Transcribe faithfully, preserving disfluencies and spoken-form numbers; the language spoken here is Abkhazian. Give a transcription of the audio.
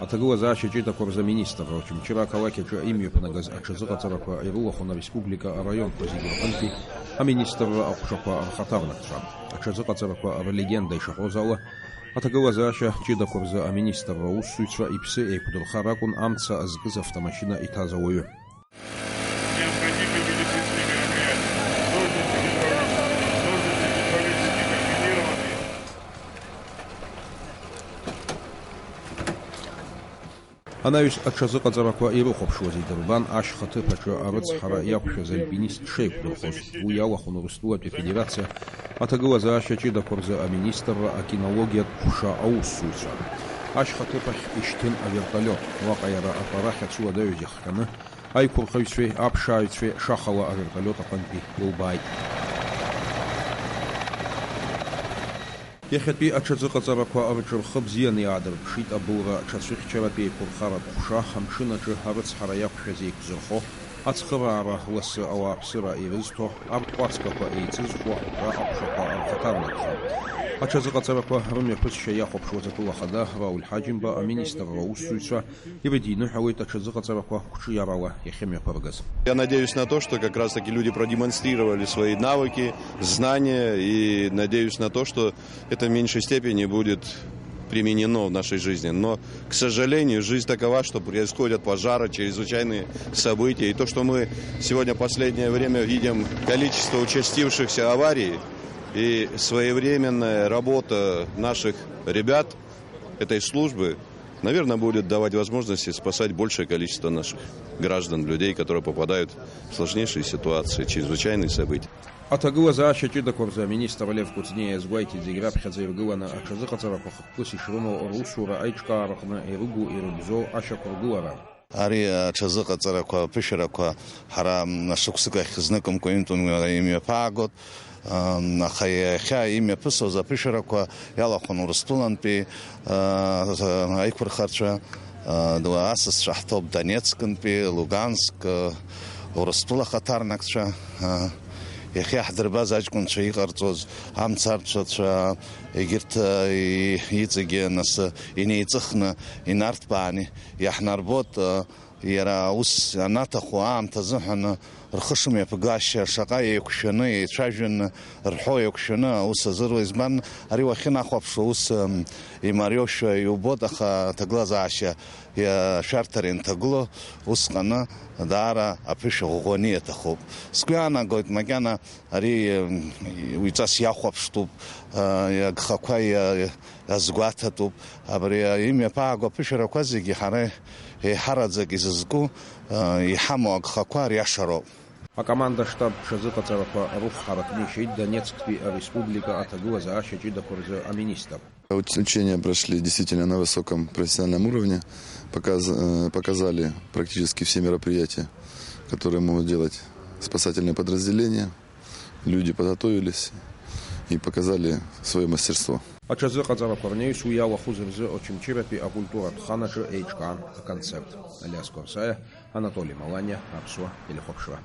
Аҭагылазаашьа ҷыдақәа рзы аминистрра Очамчыра ақалақь аҿы имҩаԥнагаз аҽазыҟаҵарақәа ирылахәын ареспублика араионқәа зегьы рҟынтәи аминистрра аҟәшақәа рхаҭарнакцәа. Аҽазыҟаҵарақәа рлегенда ишаҳәоз ала, аҭагылазаашьа ҷыдақәа рзы аминистрра аусзуҩцәа иԥсы еиқәдырхар акәын амца зкыз автомашьына иҭаз ауаҩы. Необходимые медицинские мероприятия. Нужно содержать, нужно содержать комбинированные. Анаҩс аҽазыҟаҵарақәа ирыхәаԥшуаз идырбан ашьха ҭыԥ аҿы арыцҳара иақәшәаз альпинист дшеиқәдырхоз. Уи иалахәын Урыстәылатәи Афедерациа аҭагылазаашьа ҷыдақәа рзы аминистрра акинологиатә ҟәша аусзуҩцәа. Ашьха ҭыԥ ахь ишьҭын авертолиот. Уаҟа иара атәарахь ацәыуадаҩыс ихҟьаны аиқәырхаҩцәеи аԥшааҩцәеи шахала авертолиот аҟынтәи илбааит. Иахьатәи аҽазыҟаҵарақәа рҿы рхы бзианы иаадырԥшит абылра ҽацәыхьчаратә еиқәырхаратә ҟәша, амшын аҿы арыцҳара иақәшәаз еиқәзырхо, ацхыраара ласы ауааԥсыра ирызҭо, арҭ кәацгақәа еицызхуа аҳәынҭқарра аҟәшақәа рхаҭарнакцәа. Аҽазыҟаҵарақәа рымҩаԥысшьа иахәаԥшуаз атәыла ахада Рауль Ҳаџьымба аминистрра аусзуҩцәа ирыдиныҳәалеит аҽазыҟаҵарақәа қәҿиарала иахьымҩаԥыргаз. Я надеюсь на то, что как раз-таки люди продемонстрировали свои навыки, знания, и надеюсь на то, что это в меньшей степени будет применено в нашей жизни. Но, к сожалению, жизнь такова, что происходят пожары, чрезвычайные события. И то, что мы сегодня последнее время видим количество участившихся аварий и своевременная работа наших ребят, этой службы, наверное, будет давать возможности спасать большее количество наших граждан, людей, которые попадают в сложнейшие ситуации, чрезвычайные события. Аҭагылазаашьа ҷыдақәа рзы аминистр Лев Кәыҵниа иазгәеиҭеит, зегь раԥхьаӡа иргыланы аҽазыҟаҵарақәа хықәкыс ишрымоу русура аиҿкаара аҟны ирыгу-ирыбзоу ашьақәыргылара. Ари аҽазыҟаҵарақәа, аԥышәарақәа ҳара, м, шықәсык ахь зныкымкәа ҩынтә-ҩынҩажәа имҩаԥаагот, ам, аха иахьа имҩаԥысуаз аԥышәарақәа иалахәын Урыстәылантәи, а, аиқәырхарцәа, а, ду-, асасцәа ҳҭоуп Донецкнтәи, Луганск, а, Урыстәыла хаҭарнакцәа, а, иахьа иаҳдырбаз аҷкәынцәа иҟарҵоз, амцарцәацәа, егьырҭ, а, и-, иҵегьы нас инеиҵыхны инарҭбааны иаҳнарбот, а, Иара аус анаҭаху аамҭа азыҳәан рхы шымҩаԥгашьа, шаҟа еиқәшәаны, еицәажәаны, рҳәо еиқәшәаны аус азыруа, избан, ари уахьынахәаԥшуа ус, м, имариоушәа иубот, аха аҭагылазаашьа иашәарҭара инҭагыло, усҟаны даара аԥышәа ӷәӷәаны иаҭахуп. Сгәы иаанагоит, макьана Ари, м, уаҩҵас иахәаԥштәуп, а, агхақәа иа-, иазгәаҭатәуп. Абри, а, имҩаԥааго аԥышәарақәа зегьы ҳара еиҳараӡак изызку, а, иҳамоу агхақәа ариашароуп. Акоманда-штаб ҽазыҟаҵарақәа рыхә ҳаракны ишьеит Донецктәи ареспублика аҭагылазаашьа ҷыдақәа рзы аминистр. Уч-, учения прошли действительно на высоком профессиональном уровне, показ-, э, показали практически все мероприятия, которые могут делать спасательные подразделения. Люди подготовились и показали своё мастерство. Аҽазыҟаҵарақәа рнаҩс уи иалахәыз рзы Очамчыратәи акультуратә хан аҿы еиҿкаан аконцерт. Алиас Қәарсаиа, Анатоли Маланиа, Аԥсуа телехәаԥшра.